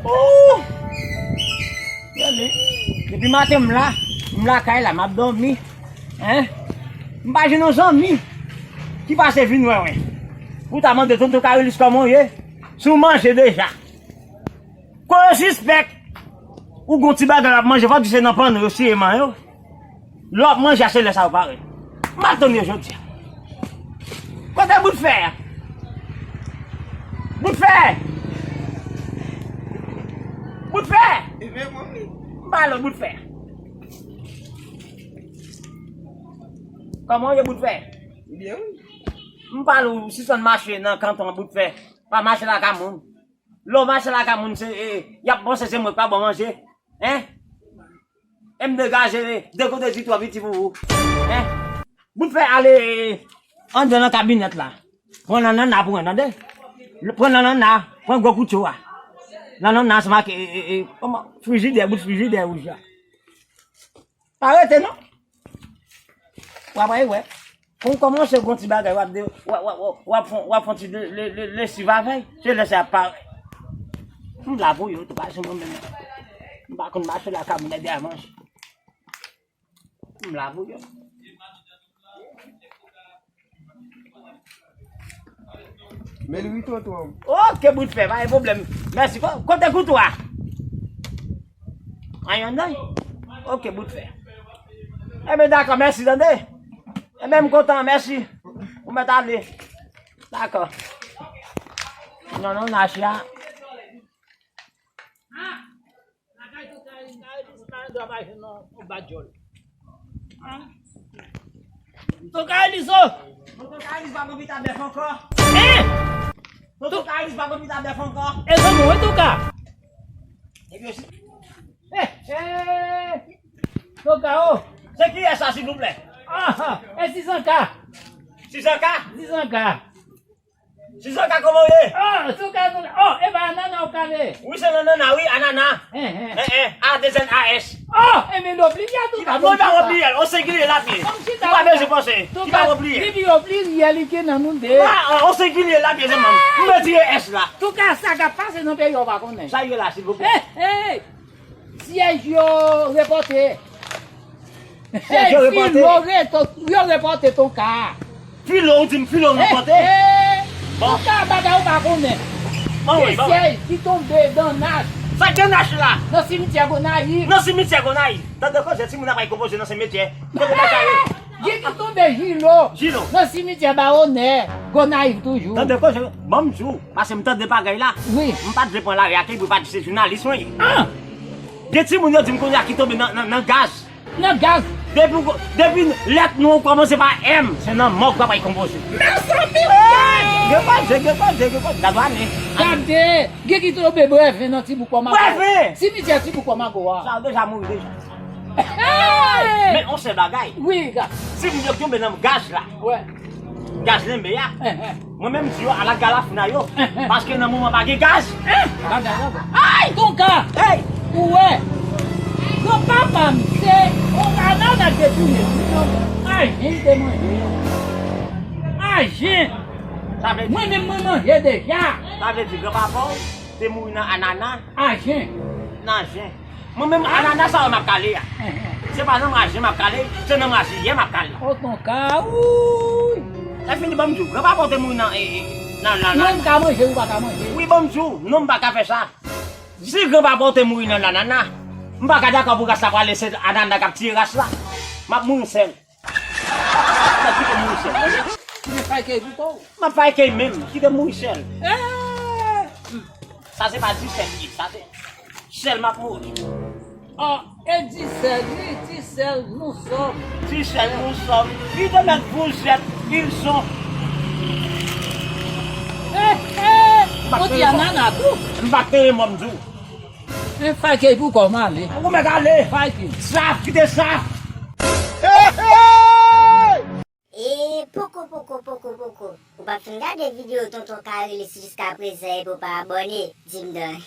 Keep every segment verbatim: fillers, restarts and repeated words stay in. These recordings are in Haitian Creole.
Ooh! Gade, depi maten m la, m lakay la, m ap dòmi. Hein? M pa jwenn yon zanmi ki pase vin wè mwen. Pou ta mande Tonton Karilis kòman w ye? Si w manje deja. Kon yo sispèk ou gon ti bagay w ap manje, fò w di se nan panno yo siye man yo. Lè w ap manje a, se lè sa yo parèt. M ap tann yo jodi a. Kote bout fè a? Bout fè! Bout fè! M pale w bout fè. Kòman w ye bout fè? Byen wi. M pale w sispann mache nan kanton an bout fè. Pa mache lakay moun. Lè w mache lakay moun, se, e, y ap panse se mwen k pa ba w manje. Hein? E m degaje, de kote di twò piti pou ou. Hein? Bout fè ale, e, anndan nan kabinèt la. Pran nan nanna pou mwen, tande? Pran nan nanna, pran gwo kouto a. Nan nanna, se make, e, e, e, kòman? Frijidè, bout frijidè wouj la. Pa rete non. W ap wè. Kon w kòmanse gon ti bagay, w ap de, w ap, w ap, w ap fon, w ap fon ti le, le, le, lesiv avè l. Se lè sa ap parèt. M la pou yo, tou pa se mwen menm. M pa konn mache lakay moun nèg avans. M la pou yo. Men li wi tonton. Ok, bout fè, pa gen pwoblèm. Mèsi. Ko-, kote kouto a? Anyen anndan? Ok, bout fè. Enben, dakò, mèsi, tande. Enben, m kontan, mèsi. Ou mèt ale. Dakò. Non, non, Nasia. Lakay Tonton Karilis, Karilis pa gen dwa pa jwenn yon, yon bat djòl. Tonton Karilis o! Tonton Karilis pa gon pita bèf ankò. Hein? Tonton Karilis pa gon pita bèf ankò. E zanmi w wi Tonka. Ebyen si. Eh, eh. Tonka o. Se kiyès sa, silvouplè? Ah, ah. E Sizanka. Sizanka? Sizanka. Sizanka, kòman w ye? Oh, Sizanka, oh, e pa anana w kale. Wi, se nanana, wi, anana. Eh, eh. Eh, eh, A de N A S. Oh, e men w ap bliye a, Sizanka. Ki pa, mwen pa w ap bliye, o sengilye l ap ye. Ou pa bezwen panse. Ki pa w ap bliye. Li di w ap bliye, li ke nan nou de. Ah, ah, o sengilye l ap ye, zanmi m. M retire S la. Sizanka, sa k ap pase nan peyi a, w pa konnen. Sa ye la, silvouplè? Eh, eh. Syèj yo repòte. Syèj yo repòte. Filo reto-, yo repòte Tonka. Filo, ou di m filo repòte? Eh, eh. Bon. Tonka, bagay ou pa konnen. Bon, wi, bon. Gen syèj ki tonbe nan nach. Sa gen nach la? Nan simityè Gonayiv. Nan simityè Gonayiv. Tande koze, timoun ap al konpoze nan simityè. Kote bagay yo? Gen ki tonbe Jilo. Jilo. Nan simityè Bawonè, Gonayiv toujou. Tande koze, ban m di w, paske m tande bagay la. Wi. M pa t vle pran lari a, ke pou pa di se jounalis mwen ye. Ah! Gen timoun yo di m kounye a ki tonbe nan, nan, nan gaz. Nan gaz. Depi w ko-, depi lèt non w kòmanse pa M, se nan mòg w ap al konpoze. Mezanmi! Hey! Gen koze, gen koze, gen koze. Gad ane. Gade, gen ki tonbe Brèven nan Tibouk Kòmago. Brèven! Simityè Tibouk Kòmago a. Sa yo deja mouri deja. Hey! Men on sèl bagay. Wi, gaz. Si moun yo tonbe nan gaz la. Wè. Gaz lenbe a. Eh, eh. Mwen menm di yo ala galafina yo. Eh, eh. Paske nan moman pa gen gaz. Eh! Bagay la bon. Ay! Tonka! Hey! Ou wè? Granpapa m se on anana k te tounen. Ajen l te manje. Ajen! Sa vle di. Mwen menm mwen manje deja. Sa vle di granpapa w te mouri nan anana? Ajen. Nan ajen. Mwen menm, anana sa yo m ap kale a. Se pa nan mwaje m ap kale, se nan mwaje yè m ap kale. O Tonka, wouy! Lè fini, ban m di w, granpapa w te mouri nan, e, e, nan, nan, nan. Non m ka manje, ou pa ka manje. Wi, ban m di w, non m pa ka fè sa. Si granpapa w te mouri nan nanana, m pa ka dakò pou ras la prale se anana k ap tiye ras la. M ap mouri sèl. Mwen kite mouri sèl. Ou gen fay kèy pou kò w? M ap fay kèy menm, kite mouri sèl. Eh! Sa se pa di sèl li ye, sa se sèl m ap mouri. Ah, e di sèl, wi, di sèl, nou sòm. Di sèl, nou sòm. Li te mèt vouzèt, ils sont. Eh, eh! Ou di anana tou? M pa tere mò, m di w. Men fay kèy pou kò m ale. Ou mèt ale. Fay kèy. Saf, kite saf. E poko, poko, poko, poko. Ou pa fin gade videyo Tonton Karilis jiska prezan epi w pa abòne? Di m non.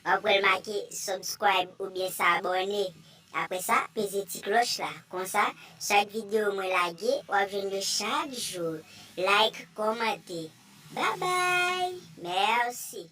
W ap wè l make subscribe oubyen s'abonner. Apre sa, peze ti klòch la. Konsa, chak videyo mwen lage, w ap jwenn yo chak jou. Like, kòmante. Babay! Mèsi!